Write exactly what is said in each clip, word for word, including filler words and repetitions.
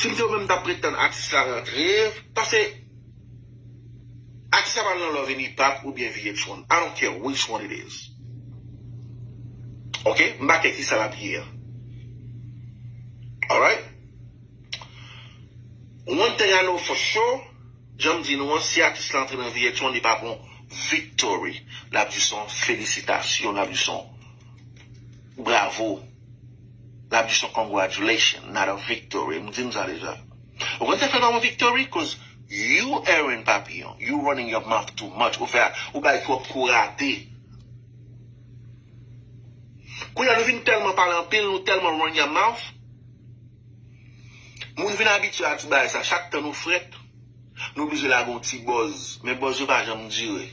Si m te ou menm, m t ap ret tann atis la rantre. Paske atis la pral nan Love and Hip Hop oubyen V H one. I don't care which one it is. Ok? M pa kè kisa l ap ye a. Alright? One thing I know for sure, jan m di nou an, si atis la antre nan V H one, li pa pran victory. L ap di se yon felisitasyon, l ap di se yon bravo. L ap di se yon congratulation, not a victory. M di n sa deja. Ou konn sa fè l pa pran victory? Cause you, Aaron Papillon, you running your mouth too much. Ou fè, ou bay twòp kou rate. Kounye a nou vin tèlman pale anpil, nou tèlman run your mouth. Moun vin abitye a ti bagay sa. Chak tan nou frèt, nou oblije lage yon ti buzz. Men buzz yo pa janm dire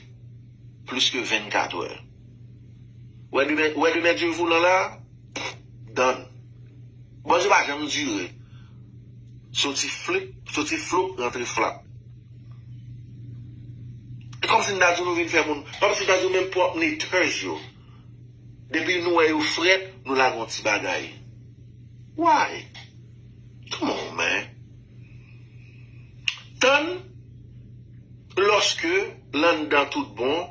plis ke vennkat è. Wè demen, wè demen Dye voulan la, done. Buzz yo pa janm dire. Soti flip, soti flop, rantre flap. E kòmsi n ta di nou vin fè moun, kòmsi n ta di menm pwòp netèz yo. Depi nou wè yo frèt, nou lage yon ti bagay. Why? Come on, man. Tann lòske l anndan tout bon,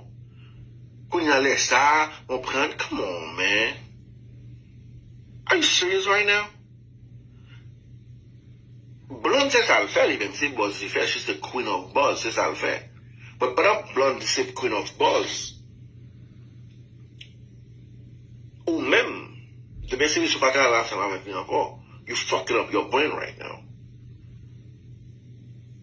kounye a lè sa, on pran, come on, man. Are you serious right now? Blonde se sa l fè, li menm se buzz li fè, she's the queen of buzz, se sa l fè. But pandan Blonde se queen of buzz, ou menm, demen si misye pa travay ansanm avèk li ankò, you fucking up your brain right now.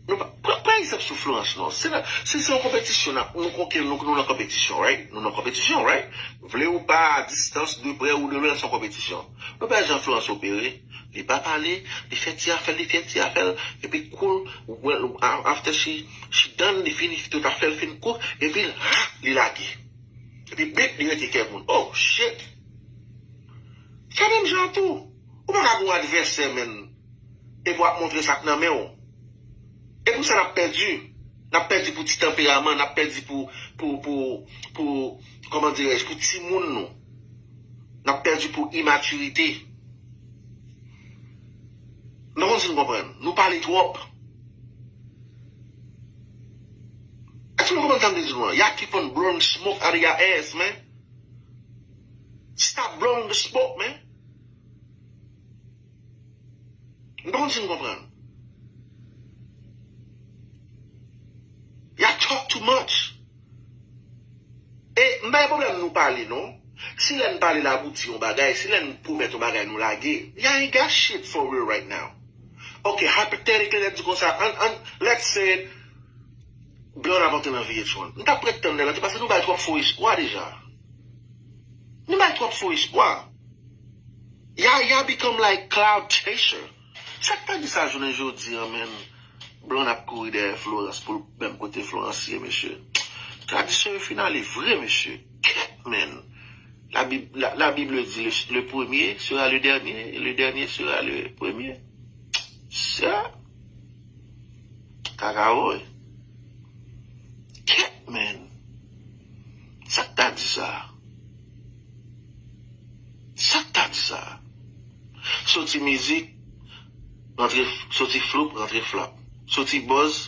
Nou pa, pran, pran egzanp sou Florence non. Se la, se, se yon konpetisyon, n ap, nou konke, nou, nou nan konpetisyon, right? Nou nan konpetisyon, right? Vle ou pa, a distans, de prè ou de lwen, se yon konpetisyon. Nou pa jan Florence opere. Li pa pale, li fè ti afè l, li fè ti afè l, epi cool, well, a- after she, she done, li fini, tout afè l fin cook, epi l, ha, li lage. Epi bip, li rete kè moun. Oh, shit! Sa menm jan tou. Ou pa ka gen yon advèsè, menn, epi w ap montre sa k nan men w. E pou sa n ap pèdi. N ap pèdi pou ti tanperaman, n ap pèdi pou, pou, pou, pou, kòman dirèj, pou timoun nou. N ap pèdi pou imatirite. M pa konn si nou konprann. Nou pale twòp. Èske nou konprann sa m te di nou an? Y'all keep on blowing smoke out of y'all ass, man. Stop blowing the smoke, man. M pa konn si nou konprann. Y'all talk too much. E m pa gen pwoblèm nou pale, non. Si lè n pale n abouti yon bagay, si lè n pwomèt yon bagay nou lage, y'all ain't got shit for real right now. Ok, hypothetically, let's di konsa, an, an, let's say, Blonde ap antre nan V H one. M t ap ret tann lè l antre paske nou bay twòp fo espwa deja. Nou bay twòp fo espwa. Y'all, y'all become like cloud chaser. Sa k ta di sa jounen jodi an, menn? Blonde ap kouri dèyè Florence pou l menm kote Florence ye, mesye. Tradisyon yo fin ale vre, mesye. Kèt, menn. La Bible, la, la Bible dit le, le premier sera le dernier et le dernier sera le premier. Sa, kaka woy. Kèt, menn. Sa k ta di sa? Sa k ta di sa? Soti mizik, rantre, soti floup, rantre flap. Soti buzz,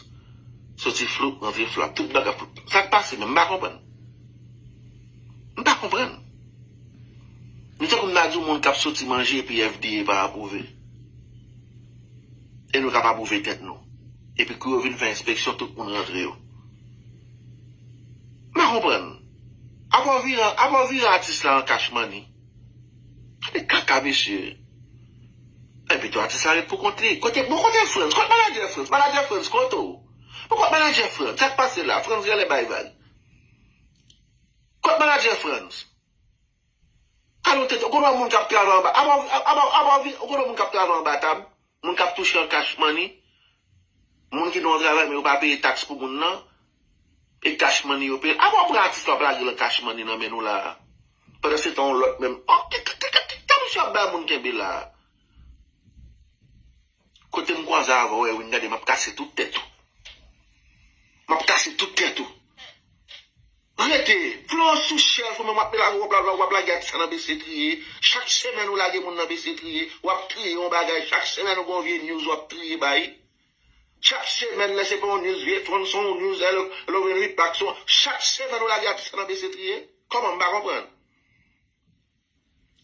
soti floup, rantre flap. Tout bagay floup. Sa k pase menm? M pa konprann. M pa konprann. Nou tankou m ta di yon moun k ap soti manje epi F D A pa apwouve. E nou k ap apwouve tèt nou. Epi kou yo vin fè enspeksyon, tout moun rantre yo. M pa konprann. Apa w vire, apa w vire atis la an cash money? Gade kaka, mesye. Epi tou atis la ret pou kont li. Kote, bon, kote Frantz? Kot manadjè Frantz? Manadjè Frantz, kote w? Bon, kot manadjè Frantz? Sa k pase la? Frantz genlè bay vag. Kot manadjè Frantz? Kalon tete, ou konn wè moun k ap travay anba, apa, apa, apa, ou konn wè moun k ap travay anba tab? Moun k ap touche an cash money? Moun ki nan yon travay, men yo pa peye taks pou moun nan? E cash money yo peye l? Apa w pran atis la, w ap lage l an cash money nan men nou la a? Pandan se tan, yon lòt menm. Oh, ki, ki, ki, ki, ki tan misye ap bay moun kenbe la a? Kote m kwaze avè w, Erwin, gade, m ap kase tout tèt ou. M ap kase tout tèt ou. Rete, Florence sou chèf ou. w ap lage, w ap, w ap lage atis la nan bese triye. Chak semèn ou lage moun nan bese triye. W ap triye yon bagay. Chak semèn ou gen yon vye news w ap triye bay. Chak semèn, lè se pa yon news, vye tron se yon news, lè l, lè l vin repack se yon, chak semèn ou lage atis la nan bese triye. Kòman, m pa konprann.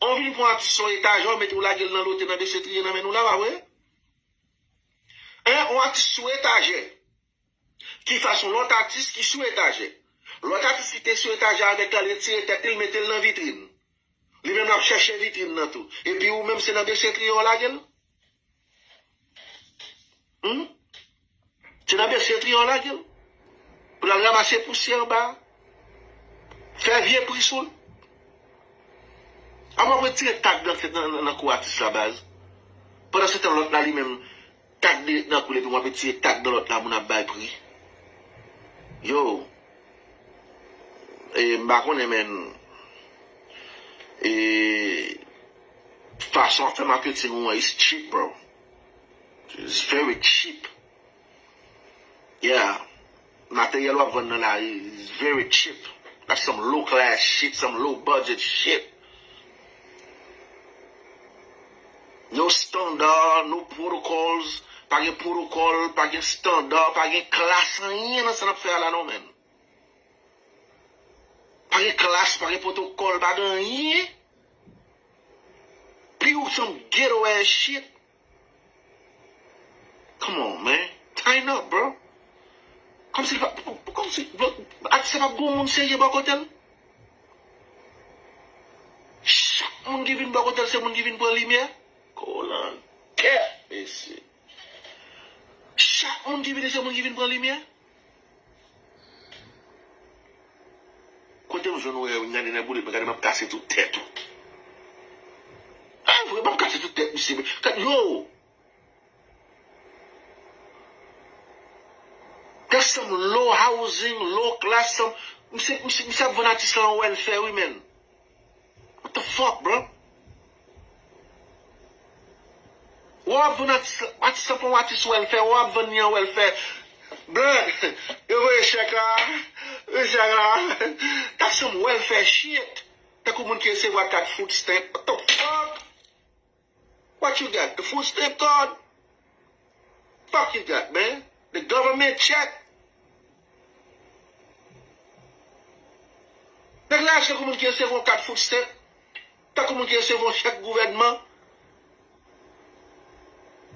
Ou vin pran atis se yon etajè, ou mete w lage l nan lote nan bese triye nan men nou la, pa vre? Hein, yon atis sou etajè. Ki fason lòt atis ki sou etajè. Lòt atis ki te sou etajè avèk la, li retire tèt li, li mete l nan vitrin. Li menm l ap chèche vitrin nan tou. Epi ou menm se nan bese triye w lage l? Hmm? Se nan bese triye w lage l? Pou l al ranmase pousyè anba a? Fè vye pri sou l? Apa w ap retire tag nan, nan, nan, nan kou atis la, baz. Pandan se tan lòt la li menm, tag de, nan kou l epi w ap retire tag nan lòt la, moun ap bay pri. Yo, e, m pa konnen, men, e, fason w ap fè maketing ou an, it's cheap, bro. It's very cheap. Yeah. Materyèl w ap vann nan la, it's very cheap. That's some low class shit, some low budget shit. No standard, no protocols, pa gen protocol, pa gen standard, pa gen klas, anyen nan sa n ap fè a la non, man. Pa gen klas, pa gen protocol, pa gen anyen. Pure some ghetto ass shit. Come on, man. Tighten up, bro. Kòmsi li pa, kòmsi, bro, atis la p ap gen moun serye bò kote l. Chak moun ki vin bò kote l, se moun ki vin pran limyè. Kolan kè, mesye. Chak moun ki vini, se moun ki vin pran limyè. Kote m jwenn ou wè, gade nan boulèt mwen, gade m ap kase tout tèt ou. A vre, m ap kase tout tèt misye. Gade, yo! Gade some low housing, low class, some, misye, misye, misye ap vann atis la an welfare, wi, man. What the fuck, bro? Ou ap vann atis, atis la pa yon atis welfare, ou ap vann li an welfare. Bro, yo voye chèk la, voye chèk la. That's some welfare shit. Tankou moun ki resevwa kat food stamp. What the fuck? What you got? The food stamp card? Fuck you got, man? The government check? Nèg la aji tankou moun ki resevwa yon kat food stamp, tankou moun ki resevwa yon chèk gouvènman.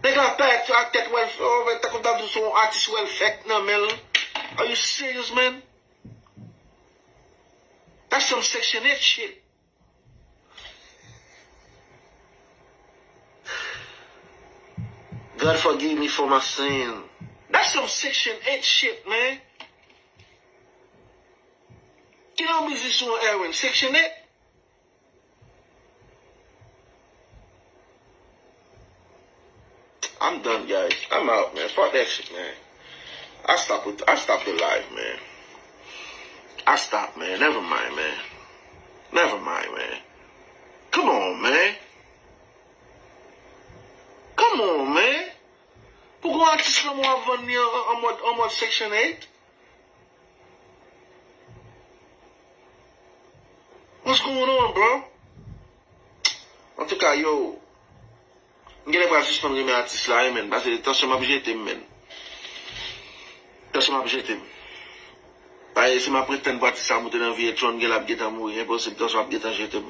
Nèg la parèt ak tèt welfare, tankou m ta di w se yon atis welfare nan men l. Are you serious, man? That's some Section eight shit. God forgive me for my sin. That's some Section eight shit, man. Ki nan biznis ou an, Erwin? Section eight? I'm done, guys. I'm out, man. Fuck that shit, man. I stop with, I stop the live, man. I stop, man. Never mind, man. Never mind, man. Come on, man. Come on, man. Pou gon atis lanmò ap vann li an, an, an mòd, an mòd Section eight? What's going on, bro? Antouka, yo, m genlè pral sispann renmen atis la, wi, man, paske tansyon m ap jete m, man. Tansyon m ap jete m. Paske si m ap ret tann pou atis la moute nan vye tron, genlè l ap gentan mouri, enposib, tansyon ap gentan jete m.